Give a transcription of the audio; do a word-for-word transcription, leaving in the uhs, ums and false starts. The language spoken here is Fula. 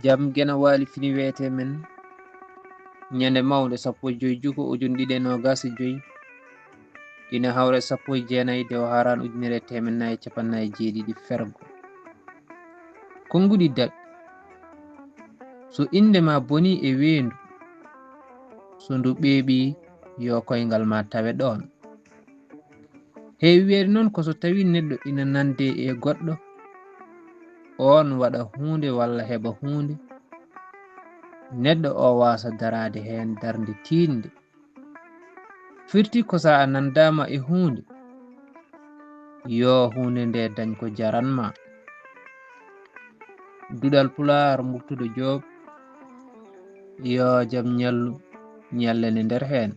Jam geno waali fini weete men. Ñande mawnde sappo e joy juko ujun ɗiɗi e noogas e joy. Ina hawre sappo e jeenay de o haran ujunere teemen nayi e capannayi jeeɗiɗi fergo. Konnguɗi daɓɓi. So innde ma boni e weendu, so ndu ɓeeɓi, yo koyngal ma tawe ɗoon. Heewi wiyeede noon ko so tawii neɗɗo ina nande e goɗɗo, oon waɗa huunde walla heɓa huunde, neɗɗo o waasa daraade heen darnde tiiɗnde. Firti ko so a nandaama e huunde, yo huunde nde dañ ko jaran ma. Duɗal Pulaar, Murtuɗo Joob, yo jam ñallu ñallene nder heen.